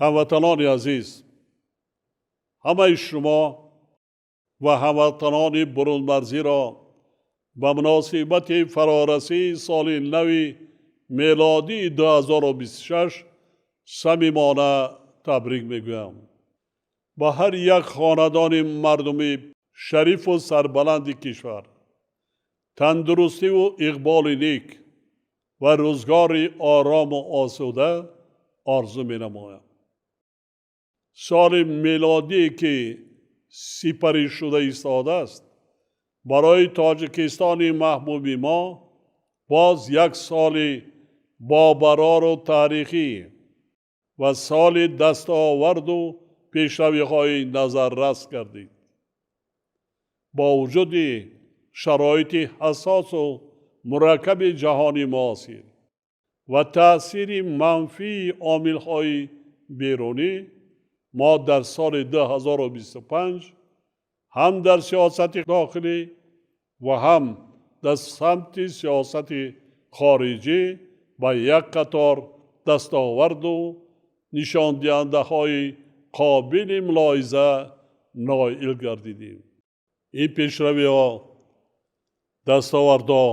Ҳамватанони азиз, ҳамаи шумо ва ҳамватанони бурунмарзиро ба муносибати фарорасии соли нави мелодии 2026 самимона табрик мегӯям. Ба ҳар як хонадони мардуми шарифу сарбаланди кишвар тандурустиву иқболи нек ва рӯзгори орому осуда орзу менамоям. Соли мелодие, ки сипарӣ шуда истодааст, барои Тоҷикистони маҳбуби мо боз як соли бобарору таърихӣ ва соли дастоварду пешравиҳои назаррас гардид. Бо вуҷуди шароити ҳассосу мураккаби ҷаҳони муосир ва таъсири манфии омилҳои берунӣ, мо дар соли 2025 ҳам дар сиёсати дохилӣ ва ҳам дар самти сиёсати хориҷӣ ба як қатор дастоварду нишондиҳандаҳои қобили мулоҳиза ноил гардидем. Ин пешравиҳо, дастовардҳо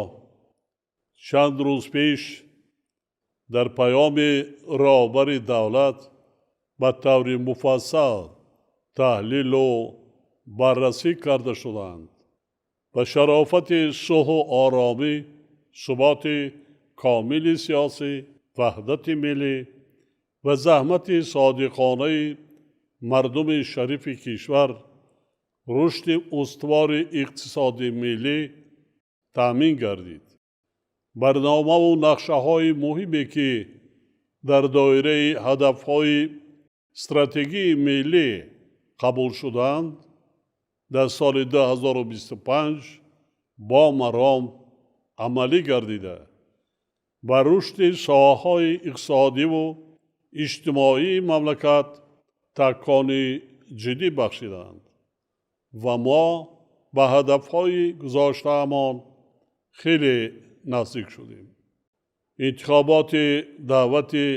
чанд рӯз пеш дар паёми роҳбари давлат ба таври муфассал таҳлилу баррасӣ карда шуданд. Ба шарофати сулҳу оромӣ, суботи комили сиёсӣ, ваҳдати миллӣ ва заҳмати содиқонаи мардуми шарифи кишвар рушди устувори иқтисоди миллӣ таъмин гардид. Барномаву нақшаҳои муҳиме, ки дар доираи ҳадафҳои стратегии миллӣ қабул шудаанд, дар соли 2025 бо маром амалӣ гардида, ба рушди соҳаҳои иқтисодиву иҷтимоии мамлакат такони ҷиддӣ бахшиданд ва мо ба ҳадафҳои гузоштаамон хеле наздик шудем. Интихоботи даъвати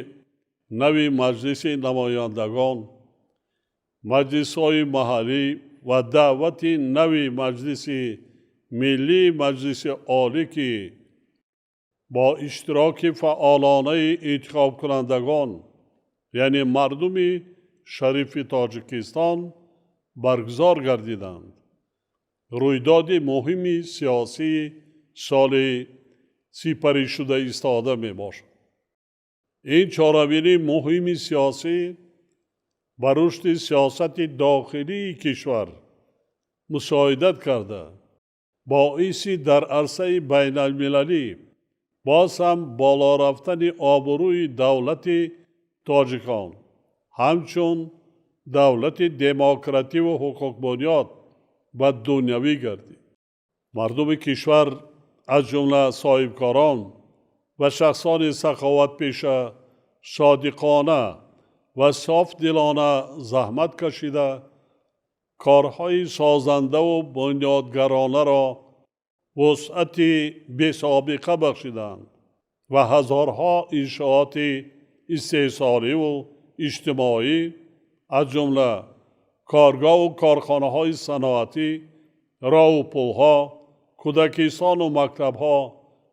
нави Маҷлиси намояндагон, маҷлисҳои маҳаллӣ ва даъвати нави Маҷлиси Миллии Маҷлиси Олӣ, ки бо иштироки фаъолонаи интихобкунандагон, яъне мардуми шарифи Тоҷикистон, баргузор гардиданд, рӯйдоди муҳими сиёсии соли сипаришуда истода мебошад. Ин чорабинии муҳими сиёсӣ ба рушди сиёсати дохилии кишвар мусоидат карда, боиси дар арсаи байналмилалӣ боз ҳам боло рафтани обрӯи давлати тоҷикон ҳамчун давлати демокративу ҳуқуқбунёд ва дунявӣ гардид. Мардуми кишвар, аз ҷумла соҳибкорон ва шахсони саховатпеша, содиқона ва софдилона заҳмат кашида, корҳои созандаву бунёдгаронаро вусъати бесобиқа бахшиданд ва ҳазорҳо иншооти истеҳсоливу иҷтимоӣ, аз ҷумла коргоҳу корхонаҳои саноатӣ, роҳу пулҳо, кӯдакистону мактабҳо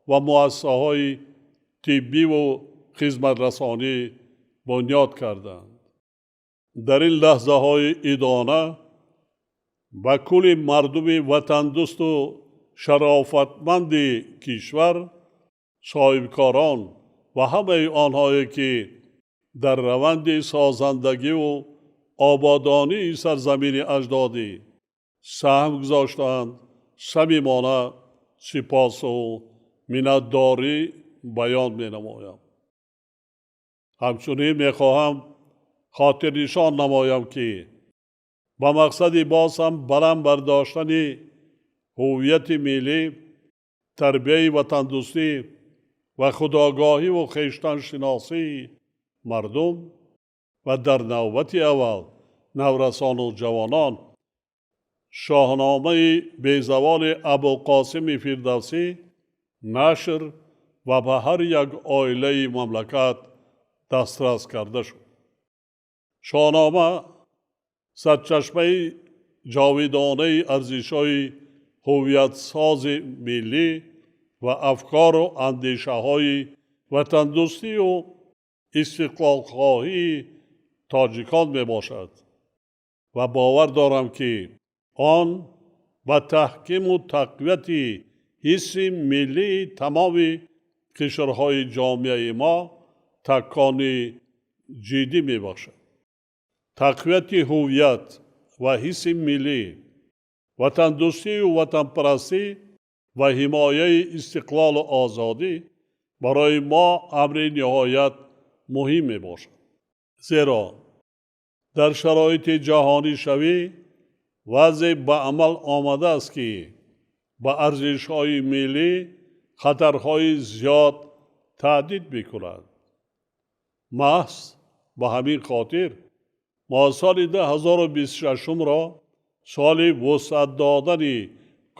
ва муассисаҳои тиббиву хизматрасонӣ бунёд карданд. Дар ин лаҳзаҳои идона ба кулли мардуми ватандӯсту шарофатманди кишвар, соҳибкорон ва ҳамаи онҳое, ки дар раванди созандагиву ободонии сарзамини аҷдодӣ саҳм гузоштаанд, самимона сипосу миннатдорӣ баён менамоям. Ҳамчунин мехоҳам хотирнишон намоям, ки ба мақсади боз ҳам баланд бардоштани ҳуввияти миллӣ, тарбияи ватандӯстӣ ва худогоҳиву хештаншиносии мардум ва дар навбати аввал наврасону ҷавонон, Шоҳномаи безаволи Абулқосими Фирдавсӣ нашр ва ба ҳар як оилаи мамлакат дастрас карда шуд. Шоҳнома сарчашмаи ҷовидонаи арзишҳои ҳувиятсози миллӣ ва афкору андешаҳои ватандӯстию истиқлолхоҳии тоҷикон мебошад ва бовар дорам, ки он ба таҳкиму тақвияти ҳисси миллии тамоми қишрҳои ҷомеаи мо такони ҷиддӣ мебахшад. Тақвияти ҳувият ва ҳисси миллӣ, ватандӯстию ватанпарастӣ ва ҳимояи истиқлолу озодӣ барои мо амри ниҳоят муҳим мебошад. Зеро дар шароити ҷаҳонишавӣ вазъе ба амал омадааст, ки ба арзишҳои миллӣ хатарҳои зиёд таҳдид мекунад. Маҳз ба ҳамин хотир мо соли 2026-ро соли вусъат додани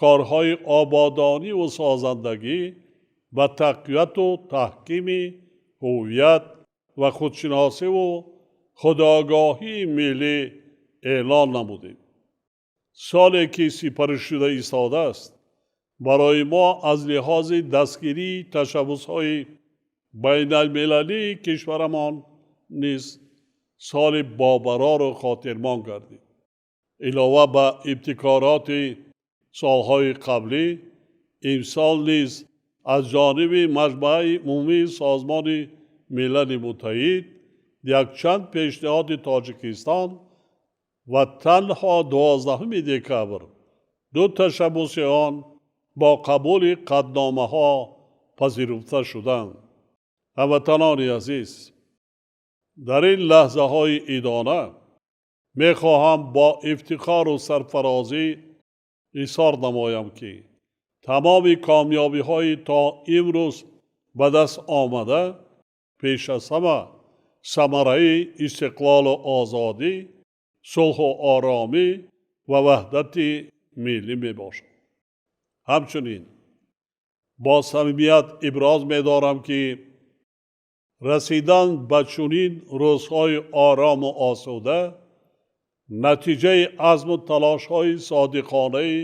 корҳои ободониву созандагӣ ба тақвияту таҳкими ҳувият ва худшиносиву худогоҳии миллӣ эълон намудем. Соле ки сипаришуда истодааст, барои мо аз лиҳози дастгирии ташаббусҳои байналмилалии кишварамон низ соли бобарору хотирмон гардид. Илова ба ибтикороти солҳои қаблӣ, имсол низ аз ҷониби Маҷмааи Умумии Созмони Милали Муттаҳид якчанд пешниҳоди Тоҷикистон ва танҳо 12 декабр ду ташаббуси он бо қабули қатъномаҳо пазируфта шуданд. Ҳамватанони азиз, дар ин лаҳзаҳои идона мехоҳам бо ифтихору сарфарозӣ изҳор намоям, ки тамоми комёбиҳои то имрӯз ба даст омада пеш аз ҳама самараи истиқлолу озодӣ, сулҳу оромӣ ва ваҳдати миллӣ мебошад. Ҳамчунин бо самимият иброз медорам, ки расидан ба чунин рӯзҳои орому осуда натиҷаи азму талошҳои содиқонаи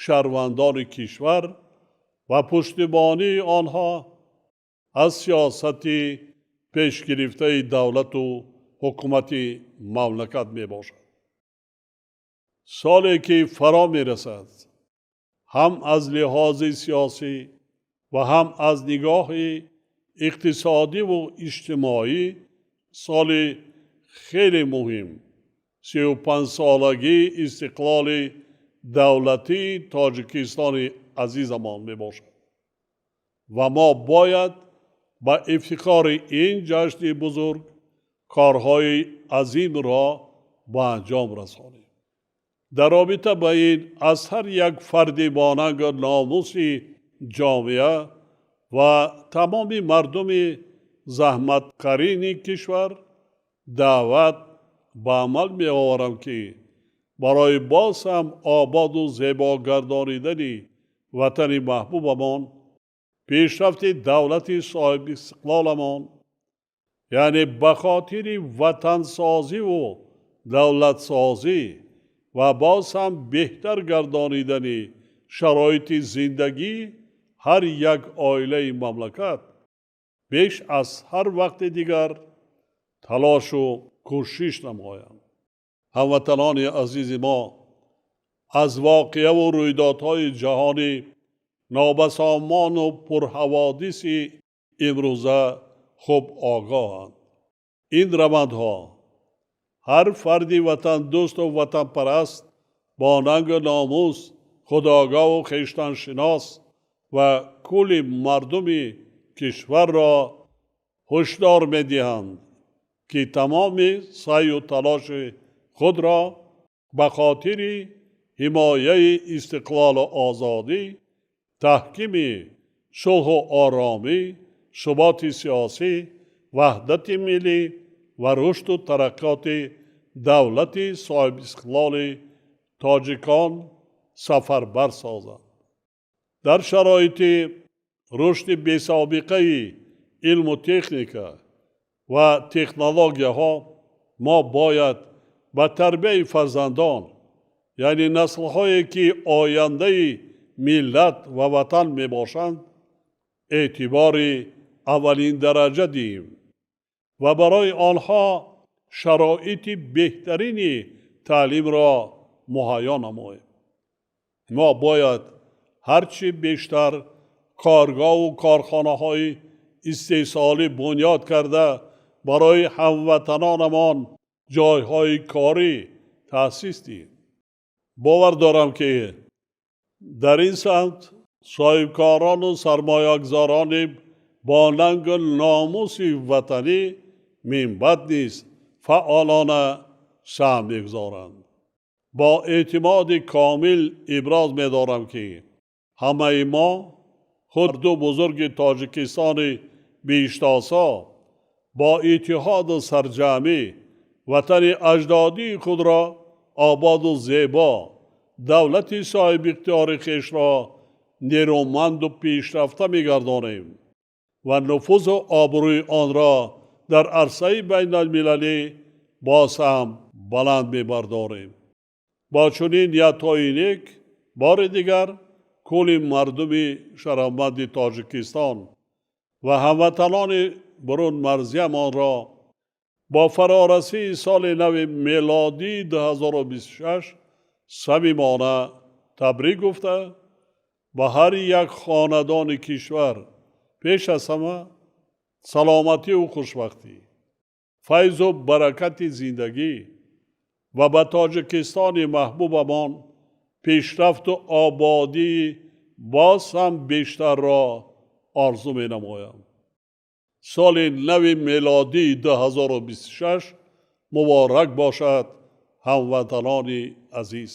шаҳрвандони кишвар ва пуштибонии онҳо аз сиёсати пешгирифтаи давлату ҳукумати мамлакат мебошад. Соле ки фаро мерасад, ҳам аз лиҳози сиёсӣ ва ҳам аз нигоҳи иқтисодиву иҷтимоӣ соли хеле муҳим, 35-солагии истиқлоли давлатии Тоҷикистони азизамон мебошад ва мо бояд ба ифтихори ин ҷашни бузург корҳои азимро ба анҷом расонем. Дар робита ба ин аз ҳар як фарди бонангу номуси ҷомеа ва тамоми мардуми заҳматкарини кишвар даъват ба амал меоварам, ки барои боз ҳам ободу зебо гардонидани ватани маҳбубамон, пешрафти давлати соҳибистиқлоламон, яъне ба хотири ватансозиву давлатсозӣ ва боз ҳам беҳтар гардонидани шароити зиндагӣ ҳар як оилаи мамлакат беш аз ҳар вақти дигар талошу кӯшиш намоянд. Ҳамватанони азизи мо аз воқеаву рӯйдодҳои ҷаҳони нобасомону пурҳаводиси имрӯза хуб огоҳанд. Ин равандҳо ҳар фарди ватандӯсту ватанпараст бо нангу номус, худогоҳу хештаншинос ва кулли мардуми кишварро ҳушдор медиҳанд, ки тамоми саъю талоши худро ба хотири ҳимояи истиқлолу озодӣ, таҳкими сулҳу оромӣ, суботи сиёсӣ, ваҳдати миллӣ ва рушду тараққиёти давлати соҳибистиқлоли тоҷикон сафарбар созанд. Дар шароити рушди бесобиқаи илму техника ва технологияҳо Мо бояд ба тарбияи фарзандон, яъне наслҳое ки ояндаи миллат ва ватан мебошанд, эътибори аввалиндараҷа диҳем ва барои онҳо шароити беҳтарини таълимро муҳайё намоем. Мо бояд ҳарчи бештар коргоҳу корхонаҳои истеҳсолӣ бунёд карда, барои ҳамватанонамон ҷойҳои корӣ таъсис диҳем. Бовар дорам, ки дар ин самт соҳибкорону сармоягузорони бо нангу номуси ватанӣ минбаъд низ фаъолона саҳм мегузоранд. Бо эътимоди комил иброз медорам, ки ҳамаи мо хурду бузурги Тоҷикистони биҳиштосо бо иттиҳоду сарҷамъӣ ватани аҷдодии худро ободу зебо, давлати соҳибихтиёри хешро нерӯманду пешрафта мегардонем ва нуфузу обрӯи онро дар арсаи байналмилалӣ боз ҳам баланд мебардорем. Бо чунин ниятҳои нек бори дигар кулли мардуми шарафманди Тоҷикистон ва ҳамватанони бурунмарзиямонро бо фарорасии соли нави мелодии 2026 самимона табрик гуфта, ба ҳар як хонадони кишвар пеш аз ҳама саломативу хушбахтӣ, файзу баракати зиндагӣ ва ба Тоҷикистони маҳбубамон пешрафту ободии боз ҳам бештарро орзу менамоям. Соли нави мелодии 2026 муборак бошад, ҳамватанони азиз!